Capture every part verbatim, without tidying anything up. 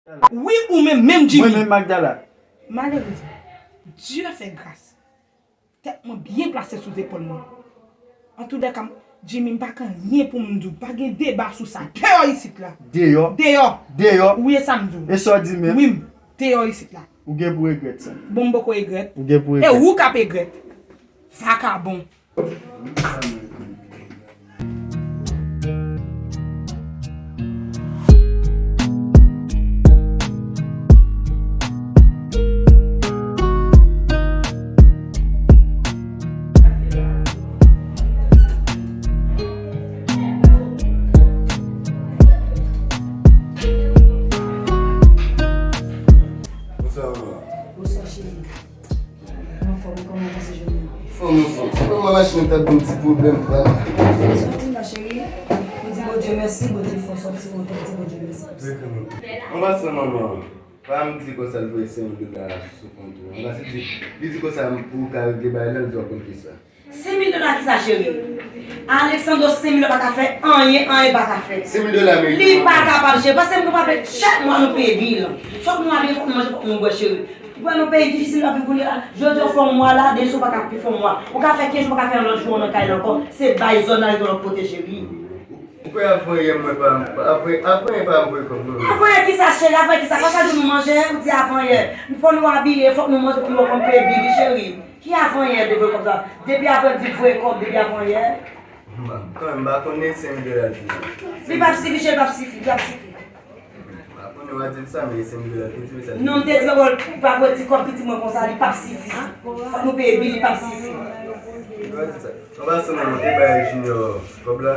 Wi, ou menm, menm Jimmy. Mwen menm Magdala. Malerezman, Dye fè gras. Tèt mwen byen plase sou zepòl mwen. Antoulèka, Jimmy, m pa gen anyen pou m di w. Pa gen deba sou sa. Deyò isit la. Deyò? Deyò. Deyò? Wi, e sa m di w. E sa w di menm? Wi, m deyò isit la. Ou gen pou regrèt sa. Bon, m poko regrèt. Ou gen pou regrèt. E ou k ap regrèt. Vakabon. Bonswa, manman. Bonswa, cheri. Anfòm, kòman w pase jounen an? Fòm, anfòm. Se kòman machin nan t ap ban m ti pwoblèm, papa. Sòti la, cheri. Ou di Bondye mèsi, Bondye fè w sòti, ou di Bondye mèsi. Anba sa, manman, pa m di konsa l voye senk mil dola sou kont ou. Anba se di, li di konsa pou w ka regle bagay la, l di w ap konn kisa. Senk mil dola kisa, cheri? Alexandro, senk mil dola pa ka fè anyen, anyen pa ka fè. Senk mil dola ameriken. Li pa kapab, cheri, paske nou pa fè chak mwa nou peye bil. Fòk nou abiye, fòk nou manje, fòk nou bwè, cheri. Ou wè nan peyi difisil n ap viv kounye a la. Jodi a w fè yon mwa la, demen si w pa ka pi fè yon mwa. Ou ka fè kenz jou, ou pa ka fè yon lòt jou nan kay la ankò. Se bay zòn nan rete yon lòt kote, cheri. Ou kwè avanyè mwen pa, avanyè, avanyè pa voye kòb non. Avanyè kisa, cheri? Avanyè kisa? Fò chak jou nou manje, ou di avanyè. Fò nou abiye, fòk nou manje pou nou konn peye bil, cheri. Ki avanyè de voye kòb sa? Depi avanyè di voye kòb, depi avanyè. M pa, kanmenm, m pa konnen senk mil dola l di. Li p ap sifi, cheri, li p ap sifi, li p ap sifi. M pa konnen w a di l sa, men senk mil dola l te di m sa. Non, m te di l, ou pa voye ti kòb piti mwen konsa, li p ap sifi. Fòk nou peye bil, li p ap sifi. Ou a di sa. Anba sa, manman, te bay Junior kòb la.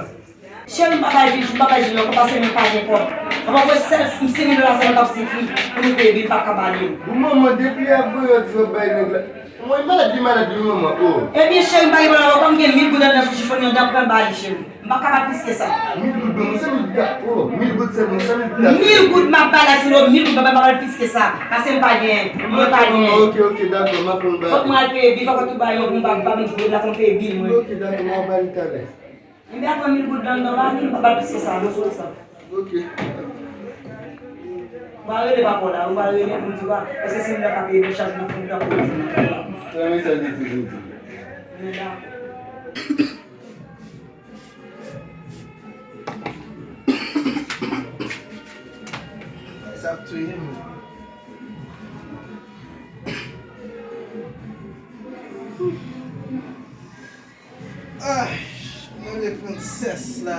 Cheri, m pa bay Junior, m pa bay Junior kòb paske mwen pa gen kòb. Anba voye sèl senk mil dola sa, li p ap sifi pou nou peye bil, li p ap ka ba li. Bon, manman, depi avanyè w di w ap bay nèg la. Mwen malad, li malad, wi, manman, o. Ebyen, cheri, m pa gen pwoblèm avè w, kòm gen mil goud anndan sou chifonnen an, dan pran ba li, cheri. M pa kapab plis ke sa. Mil goud, manman, san mil goud, o, mil goud sèlman, san mil goud. Mil goud m ap bay la, si l mil goud, m pa kapab plis ke sa. Paske m pa gen, mwen pa gen. Ok, ok, dakò, m ap pran ba li. Fòk mwen al peye bil, fòk tou bay mwen pou m pa, pa vin jwe la, fò m peye bil mwen. Ok, dakò, m ap ba li talè. Ebyen, pran mil goud anndan ba li, m pa ba l plis ke sa, non, sou sa. Ok. Ou pa rele pa kò la, ou pa rele pou di pa, èske se mwen k ap peye pou chaj nan konpè pou di. Sa mesaj li te di. Men dakò. Sa ap touye m. Ay, mwen le prensès la.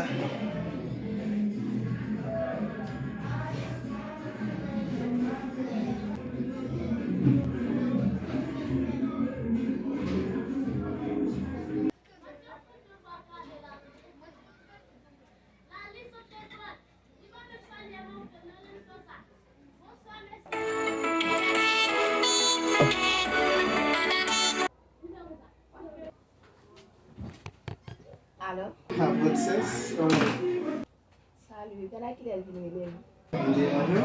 Alo? Ah, princess, kòman? Salut, gad a kilè l vin rele m. M deranje w?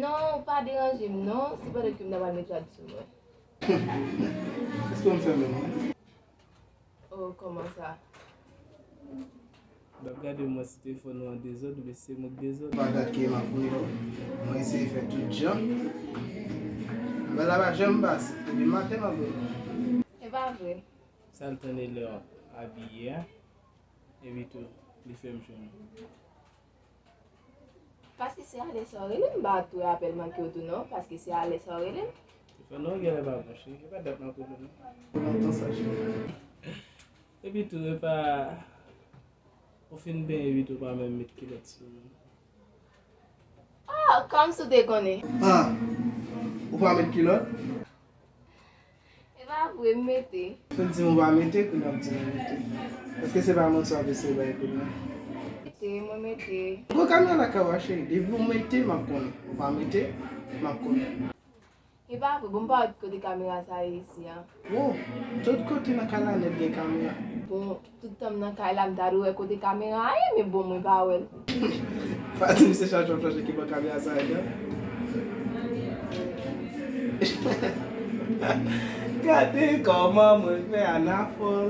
Non, ou pa deranje m non, se pandan ke m ta pral met rad sou mwen. Èske w fè menm? Oh, kòman sa? M ap gade mwen si telefòn ou an dezòd oubyen se mwen k dezòd. Pa gad ke m ap rele w. Mwen eseye fè tout jan. Bagay la pa janm pase. Depi maten m ap rele w. E pa vre. Sa l tande lè w abiye a. Epi tou, li fè m jwenn ou. Paske se alè sa w rele m, m pa tou apèl manke w tou non, paske se alè sa w rele m. Telefòn nan w genlè pa bon, cheri, e pa dat m ap rele w non. Lontan sa, cheri. Epi tou, e pa, ou fin benyen epi tou, ou pa menm met kilòt sou ou. Ah, kòmsi w te konnen. Ah, ou pa met kilòt? E pa vre, m mete. Fin di m ou pa mete, kounye a w ap di m mete. Èske se pa manti w ap eseye bay kounye a? Mete, mwen mete. Gwo kamera lakay ou a, cheri. Depi w mete, m ap konnen. Ou pa mete, m ap konnen. E pa vre, bon, m pa wè kote kamera sa ye isi a. Wo, tout kote nan kay la nèt gen kamera. Bon, tout tan m nan kay la, m ta dwe wè kote kamera a ye, men bon, mwen pa wè l. Pa di m se chaj w ap chache ki bò kamera sa ye a. Gade kòman mwen fè anafòl.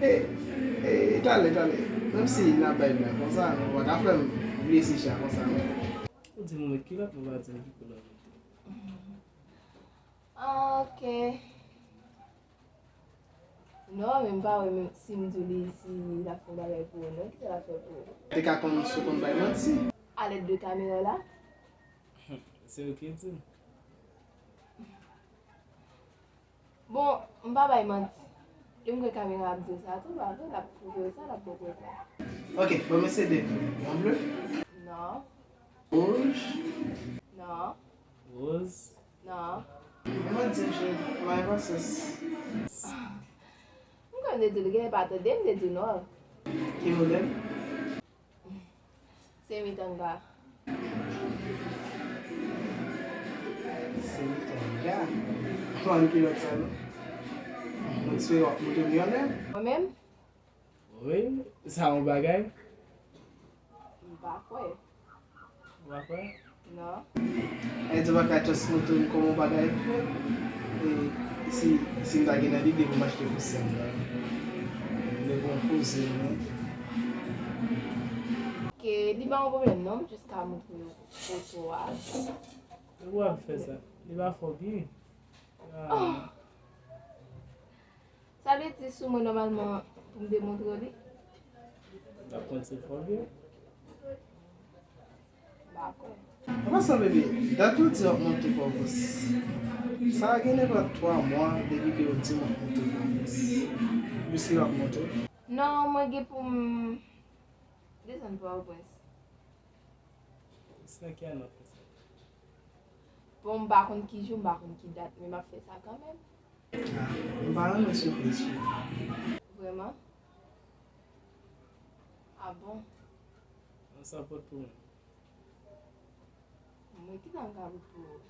E, e, talè, talè. Menm si n ap bay blag konsa, nou pa ka fè m blese chat konsa non. Ou di m ou met kilòt, ou pa di m ki koulè ou mete. Ah, ok. Non, men m pa wè menm si m di w li, si l ap fè yon bagay pou ou non. Kisa l ap fè pou ou? Te ka konn si w konn bay manti. A lèd de kamera la? Se ou ki di m. Bon, m pa bay manti. E m kwè kamera ap di w sa tou, pa vre? L ap pwouve w sa, l ap ba w prèv la. Ok, bon, mesye de. An ble? Non. Wouj? Non. Woz? Non. Mwen di m cheri, mwen pasyans. M konn te di l gen pa tande, m te di w non. Ki modèl? Semi tanga. Semi tanga? Mwen kilòt sa non. Mwen espere w ap montre m yonn. Mwen menm? Wi, sa yon bagay. M pa kwè. Ou pa kwè? Non. Èske w pa ka just montre m kòman bagay fèt? E si, si m ta gen nan lide pou m achte pou sè m nan? Mwen bon koze, men. Ke li pa yon pwoblèm non, m jis ka montre w foto a. Ou ap fè sa? Li pa fò byen. Ah. Sa vle di sou mwen nòmalman pou m te montre w li? L ap konn se fòm yo. M pa kwè. An pasan, bebe, dat ou di w ap monte Pòtoprens, sa gen nenpòt twa mwa depi ke w di w ap monte Pòtoprens. Jiske w ap monte? Non, mwen gen pou m desann Pòtoprens. Jiska ki ane w ap fè sa? Bon, m pa konn ki jou, m pa konn ki dat, men m ap fè sa kanmenm. Ah, m pa renmen sipriz, cheri. Vrèman? Ah bon? Sa pot pou mwen. Mwen, kisa m ka pot pou ou?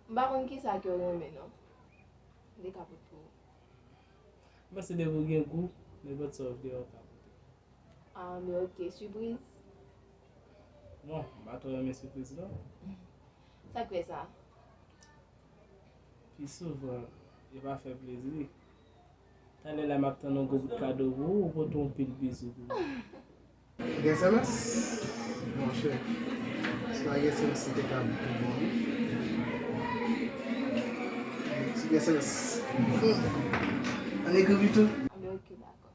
M pa konn kisa ke w renmen, non. M te ka pot pou ou. M panse depi w gen gou, nenpòt sa w vle, w ka pote. Ah, men ok, sipriz. Bon, m pa twò renmen sipriz, non. Sa k fè sa? Pi souvan, e pa fè plezi. Talè la, m ap tann yon gwo bout kado pou ou, ou pote yon pil bizou pou mwen. Gen S M S? Monchè, si pa gen S M S, li te ka pi bon, wi. Si gen S M S. Hmm. Ann ekri pito. Ah, men ok, dakò.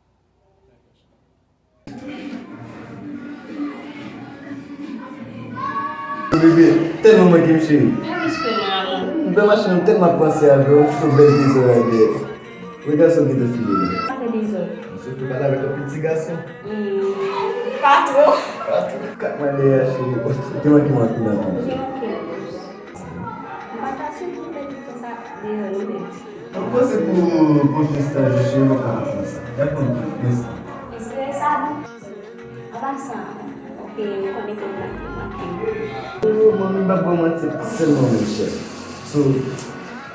Bebe, tèlman manke m, cheri. Bèl machin, m tèlman ap panse avè w, sou bèl dezòd la dèyè. Wè gason ki te file la. Sa fè dezòd. Sitou pale avèk yon piti gason. Hmm, pa twò. Pa twò. Kat mwa dèyè, cheri. Ou te manke m anpil, anpil. Ou te manke m. M pa ta sou pou fè tout sa deyò nou menm. Mwen panse pou, pou Kristal, cheri, mwen pa konn sa. Gad mwen, Kristal. Espere sa bon. An pasan, ok, ou konnen ke m manke, manke. Oh, manmi, m p ap ba w manti, sèlman, monchè. So, m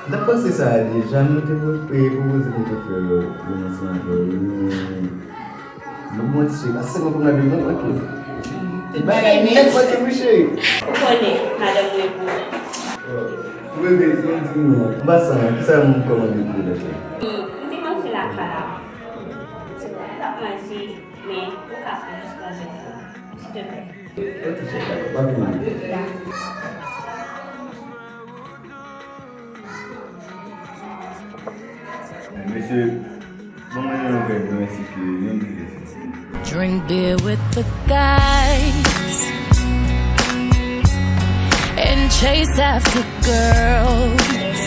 t ap panse sa a deja, m te pwopoze pou m te fè yon manti avè w, men Mwen, mwen, cheri, pa sèlman pou m la devan, ok. Bagay nèt, ok, wi, cheri. Ou konnen, madanm mwen pou ou. Bebe, mwen di nou, m pa sa, kisa m kòmande pou ou la, cheri? Hmm, m te manje lakay la. Se bon, m t ap manje, men ou ka pran jis manje pou ou, silteplè. Ok, cheri, dakò, pa vini. Dakò. Mesye, bon, mwen yon vè dlo ensikire, yon ti vè. Drink beer with the guys and chase after girls.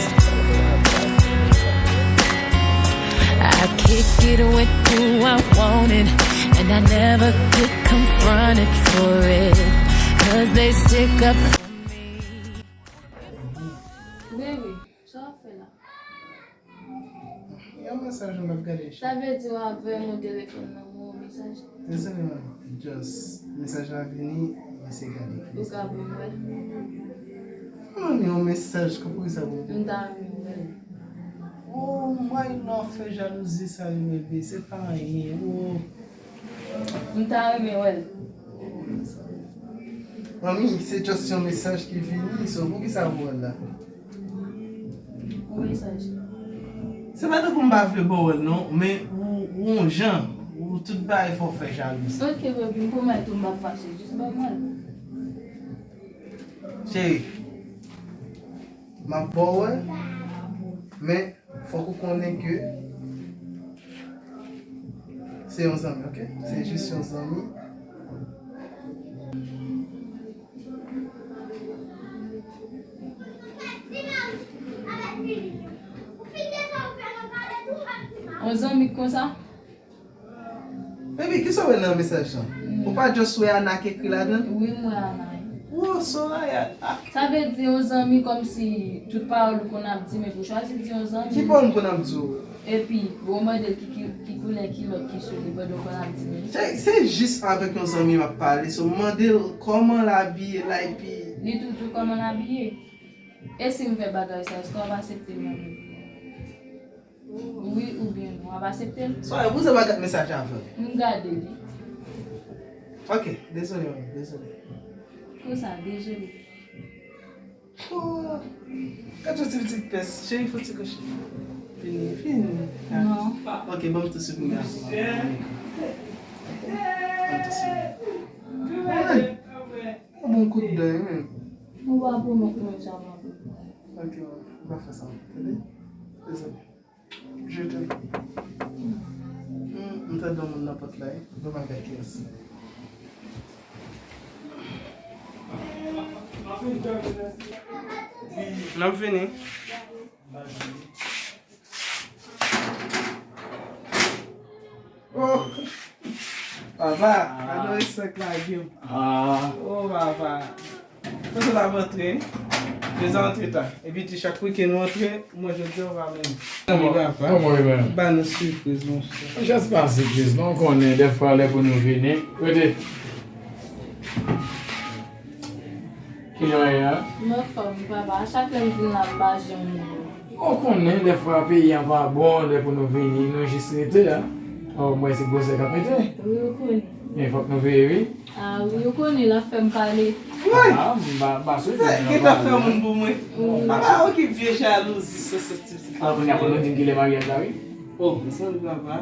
I kick it with who I want it, and I never get confronted for it, 'cause they stick up for me. Baby, sa w ap fè la? Yon mesaj mwen ap gade, cheri. Sa vle di w ap voye mwen telefòn nan, mwen yon mesaj? Dezole, manmi. Just, mesaj la vini, m eseye gade. Ou ka pou mwen? Manmi, yon mesaj, konprann sa pou mwen. M ta renmen wè l. Oh, mwen nan fè jalouzi sa yo, bebe. Se pa anyen. Oh. M ta renmen wè l. Manmi, se just yon mesaj ki vini, so poukisa w ap wè l la? Yon mesaj. Se pa tankou m pa vle ba w wè l non, men ou, ou yon jan, Pou tout bagay fò w fè jalouzi. Ok, baby, m pwomèt ou m p ap fache. Jis ban mwen l. Cheri, m ap ba w wè, men fòk ou konnen ke se yon zanmi, ok? Se jis yon zanmi. Yon zanmi konsa? Baby, kisa w wè nan mesaj lan? Ou pa just wè Ana k ekri ladan l? Wi, m wè Ana. Wo, Soraya. Ah. Sa vle di yon zanmi kòmsi tout pawòl ou konn ap di, men pou chwazi di yon zanmi. Ki pawòl m konn ap di w? Epi, bon, w mande l ki, ki, ki koulè kilòt ki sou li pandan w konn ap di men. Se, se jis avèk yon zanmi m ap pale, so m mande l kòman l abiye la, epi. Li tou di w kòman l abiye? E si m fè bagay sa, èske w ap aksepte l mande? Wi oubyen non, w ap aksepte l? Soraya, poze bagay mesaj la avè m. M gade li. Ok, dezole, manmi, dezole. Konsa, dezole. Oh, gad yon ti pitit pès, cheri, fè ti kouche. Fini, fini. Non. Ok, ban m tou sou pou gason. Ban m tou sou. Mwen, mwen bon kout dan, wi. Ou pa pwomèt mwen sa, m ap. Ok, mwen, m pa fè sa, tande? Dezole. Je t'aime. Hmm, m tande yon moun nan pòt la, wi. Bon, m al gad kiyès. N ap vini. Oh! Papa, gade yon senk lage m. Ah. Oh, papa. Kote l ap antre? Deja antre ta. Epi di chak wikenn ou antre, mwen jodi a ou pa vini. Kòman, kòman ou menm? Ba nou sipriz, monchè. Monchè, se pa sipriz, non, ou konnen, dèfwa, lè pou nou vini. Rete. Kijan w ye a? M anfòm, papa. A chak lè m vin la, m pa janm. Ou konnen, dèfwa, peyi a pa bon, lè pou nou vini, nou jis rete a. Oh, m wè se gwosè k ap mete. Wi, ou konnen. Men fòk nou veye, wi. Ah wi, ou konnen l ap fè m pale. Woy! Ah, m pa, m pa swete. Sa gentan fè moun pou mwen. Wi. Papa, okipe vye jalouzi, sa, sa, ti, ti. Ah, kounye a, fò nou di m kilè maryaj la, wi. Oh, m sanble papa.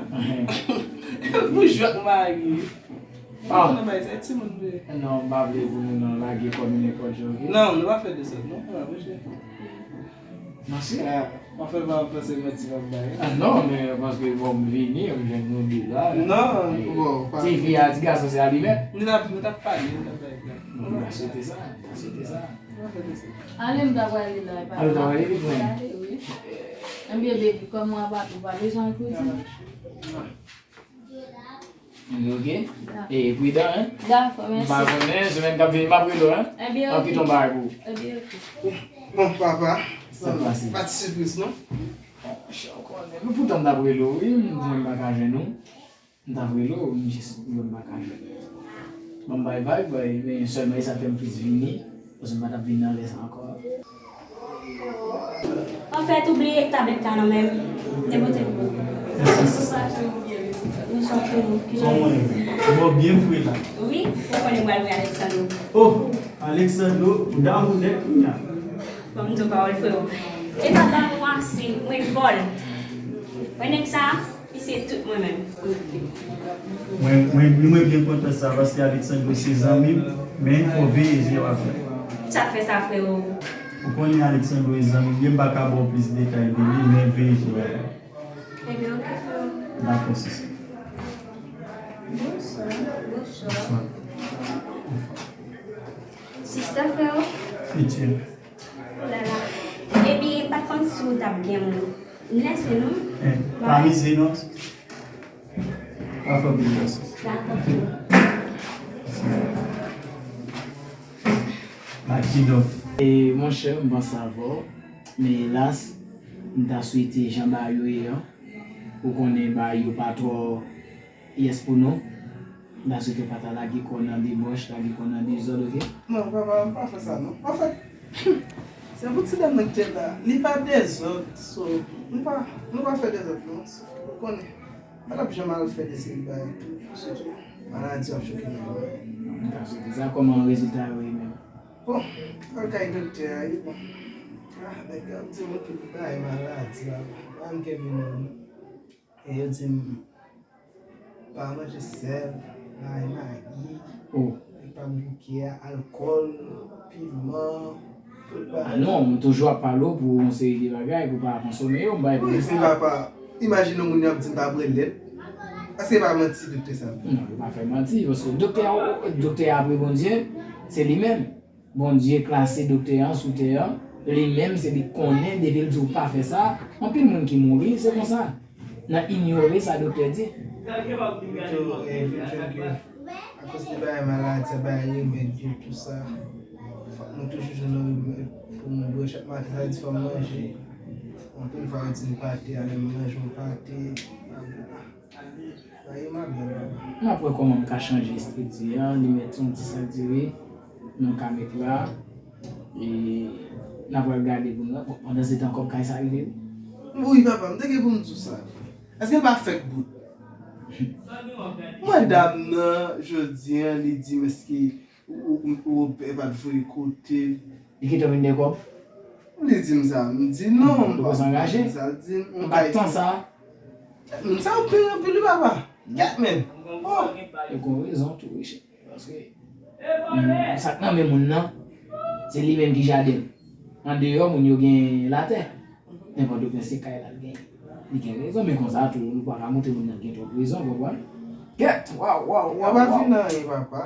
Pou jwèt marye. Ah. Non, bay, se timoun vre. Non, m pa vle pou nou nan lage kò nou nenpòt jan, oke? Non, nou pa fè dezòd, non, papa, monchè. Mèsi. Ah, w ap fè m ap panse manti w ap bay. Ah, non, men paske, bon, m vini, m jwenn nou de la. Non. Bon, pa. Ti fi a, ti gason, se alimè. Nou t ap, nou t ap pale, nou t ap bay blag. Nou pa swete sa, nou pa swete sa. Nou pa swete sa. Ale, m ta prale la, e pa. Ale, w ta prale vit, mwen. Ale, wi. Ebyen, baby, kòm w ap, ou pa bezwen anpil di. Ok? E pridan, en? Dakò, mèsi. M pa konnen, semèn k ap vini, m ap rele w, en? Ebyen, ok. M ap kite yon bagay pou ou. Ebyen, ok. Bon, papa, sa pase. Pa ti sipriz, non? Bon, monchè, ou konnen. Men poutan m t ap rele w, wi, m di m pa ka jwenn ou. M t ap rele w, m jis, m pa ka jwenn ou. Bon, bye bye, bye. Men sèlman, e sa k fè m plis vini. Paske m pa t ap vin nan lè sa ankò. Anfèt, ou bliye tablèt la nan men m. Te pote l pou ou. Mèsi, sista. Bonswa, frero. Kijan w ye? Kòman w ye? Bon, byen fre la. Wi, ou konnen m pral wè Alexandro. Oh, Alexandro, ou damou nèt kounye a. Ban m di w pawòl, frero. E pa damou ase, mwen vòl. Wè nèg sa a? Li se tout mwen menm. Mwen, mwen, mwen byen kontan sa, paske Alexandro se zanmi m, men fò w veye je w avè l. Sa k fè sa, frero? Ou konnen Alexandro e zanmi m ye, m pa ka ba w plis detay de li, men veye je w avè l. Ebyen, ok, frero. Dakò, sista. Bonswa. Bonswa. Bonswa. Sista, frero? Pitit. Olala. Ebyen, m pa t konn si w t ap gen moun. M lèse non. Eh, pa mize non. Pa fè bri, lèse. Dakò. Makidon. E, monchè, m panse avè w, men elas, m ta swete jan bagay yo ye an, ou konnen bagay yo pa twò yès pou nou. M ta swete w pa ta lage kò w nan debòch, lage kò w nan dezòd, oke? Non, papa, m pa fè sa, non. Anfèt, se pou ti dam nan ki te la. Li pa dezòd, so, nou pa, nou pa fè dezòd, non. So, ou konnen, pa t ap janm al fè de seri bagay tou, sitou maladi ap choke nou. M ta swete sa, kòman rezilta yo ye menm? Bon, al kay doktè a, wi, bon. Ah, nèg yo ap di m anpil bagay maladi la, pa m kenbe non. E yo di m, Pa manje sèl, magi, magi, oh, epa bouke a, alkòl, piman, tout bagay. Ah non, m toujou ap pale w pou yon seri de bagay, pou w pa konsome yo, m bay pou sa. Wi, se papa. Imajine yon moun ap di m pa bwè lèt. Èske se pa manti doktè sa ap di? Non, yo pa fè manti, paske doktè a, doktè a apre Bondye, se li menm. Bondye klase doktè an sou tè an, li menm se li k konnen, depi l di w pa fè sa, anpil moun ki mouri, se konsa. Nan inyore sa doktè di. Yo, eh, yo jwenn ke akoz de bagay maladi, bagay remèd yo, tou sa, fòk nou toujou jwenn yon remèd pou nou bwè chak maten, sa vle di fò m manje. Anpil fwa yo di m pate, alè m manje yon pate. Bagay yo mal bèl, papa. N ap wè kòman m ka chanje estrikti an, li mèt yon ti sak diri nan ka met la. E n ap wè gade pou nou. Bon, pandan se tan kòb kay sa rive wi. Wi, papa, m te gen pou m di w sa. Èske l pa fèk bout? Mwen dam nan, jodi an, li di m èske ou, ou, ou, ou pa t voye kote. Li kite w vin de kòb? Li di m sa, m di non, papa. Ou pa angaje? Sa l di m, m pa t tan sa. Moun sa yo peye anpil wi, papa. Gèt men. Oh. Yo gon rezon tou wi, cheri. Paske, mm, sa k nan men moun nan, se li menm ki jaden l. Andeyò, moun yo gen latè. Nenpòt doktè se kay la l gen. Li gen rezon, men konsa tou, nou pa ka montre moun nan gen twòp rezon, ou konprann? Gèt, waw, waw, waw, waw. Yo pa vin anyen, papa.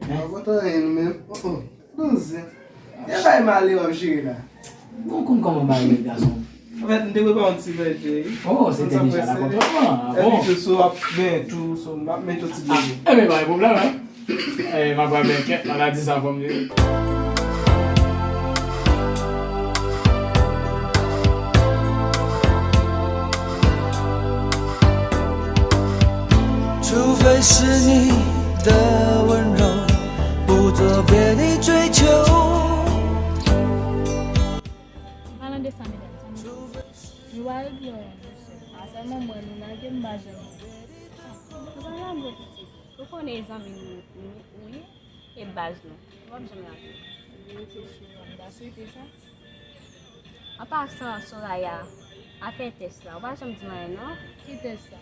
Hein? Yo pa vin anyen, nou menm. Oh, oh. Douze. E bay male w ap jere la. Bon, konn kòman bay nèg gason. Anfèt, m te prepare yon ti manje wi. Oh, se te deja la kontantman. Ah, bon. Epi tou, si w ap benyen tou, so, m ap mete yon ti bebe. Ah, enben, pa gen pwoblèm, hein. Eh, m ap pral benyen kèt, maladi sa fò m jere. Palan de sa, medam, sa nou, nou pa regle anyen, mesye. A sèlman mwen, nou lage m pa janm. Ou pa lage w, pitit. Ou konnen e zanmi nou, nou, ou ye, e baz nou. Ou p ap janm lage m. Ou reflechi, m ta swete sa. An pasan, Soraya, afè tès la, ou pa janm di m anyen non. Ki tès la?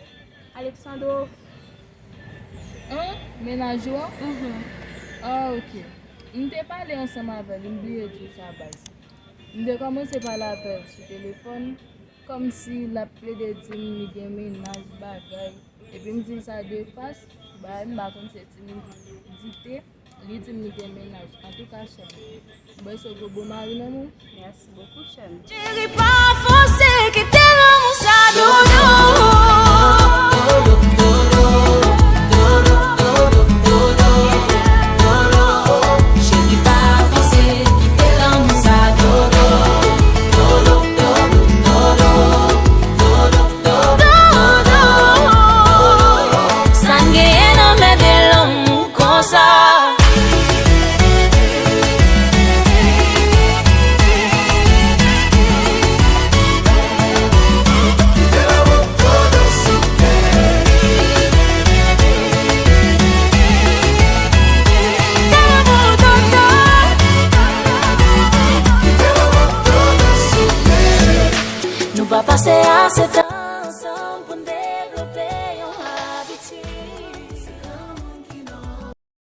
Alexandro. An? Mennaj ou an? Mhm. Ah, ok. M te pale ansanm avè l, m bliye di w sa, baz. M te kòmanse pale avè l sou telefòn, kòmsi l ap plede di m li gen mennaj, bagay. Epi m di l sa de fas, bay, m pa konn se timoun ki dikte, li di m li gen mennaj. Antouka, sè m, m bwè se gwo bo mari nan men w. Mèsi bokou, sè m. Cheri, pa fòse kite lanmou sa dodo. Cheri, pa fòse kite lanmou sa dodo. Sa n genyen nan men de lanmou konsa. Nou pa pase ase tan.